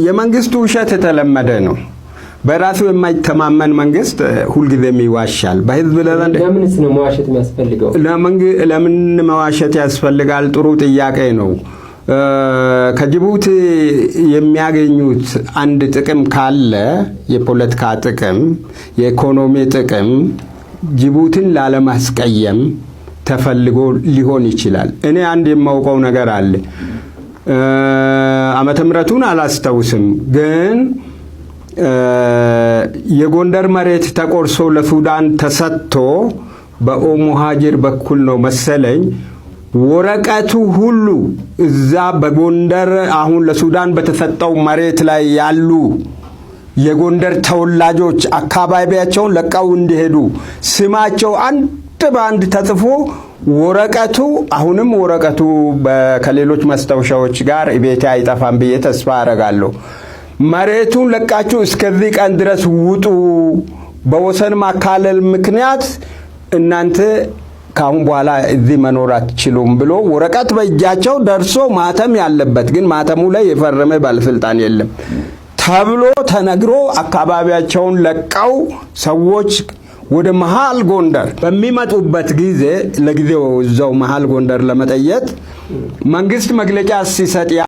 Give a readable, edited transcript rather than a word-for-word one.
የመንግስቱ ውሸት የተለመደ ነው። በራሱ የማይተማመን መንግስት ሁልጊዜም ይዋሻል። በህዝብ ዘንድ ለምንስ ነው መዋሸት የሚያስፈልገው? ለምን መዋሸት ያስፈልጋል? ጥሩ ጥያቄ ነው። ከጅቡቲ የሚያገኙት አንድ ጥቅም ካለ፣ የፖለቲካ ጥቅም፣ የኢኮኖሚ ጥቅም፣ ጅቡቲን ላለማስቀየም ተፈልጎ ሊሆን ይችላል። እኔ አንድ የማውቀው ነገር አለ። ዓመተ ምሕረቱን አላስታውስም፣ ግን የጎንደር መሬት ተቆርሶ ለሱዳን ተሰጥቶ በኦሞሃጅር በኩል ነው መሰለኝ፣ ወረቀቱ ሁሉ እዛ በጎንደር አሁን ለሱዳን በተሰጠው መሬት ላይ ያሉ የጎንደር ተወላጆች አካባቢያቸውን ለቀው እንዲሄዱ ስማቸው አንድ በአንድ ተጽፎ ወረቀቱ፣ አሁንም ወረቀቱ ከሌሎች ማስታወሻዎች ጋር ቤቴ አይጠፋም ብዬ ተስፋ አረጋለሁ። መሬቱን ለቃችሁ እስከዚህ ቀን ድረስ ውጡ፣ በወሰን ማካለል ምክንያት እናንተ ከአሁን በኋላ እዚህ መኖር አትችሉም ብሎ ወረቀት በእጃቸው ደርሶ ማተም ያለበት፣ ግን ማተሙ ላይ የፈረመ ባለስልጣን የለም ተብሎ ተነግሮ አካባቢያቸውን ለቀው ሰዎች ወደ መሃል ጎንደር በሚመጡበት ጊዜ፣ ለጊዜው እዛው መሃል ጎንደር ለመጠየቅ መንግስት መግለጫ ሲሰጥ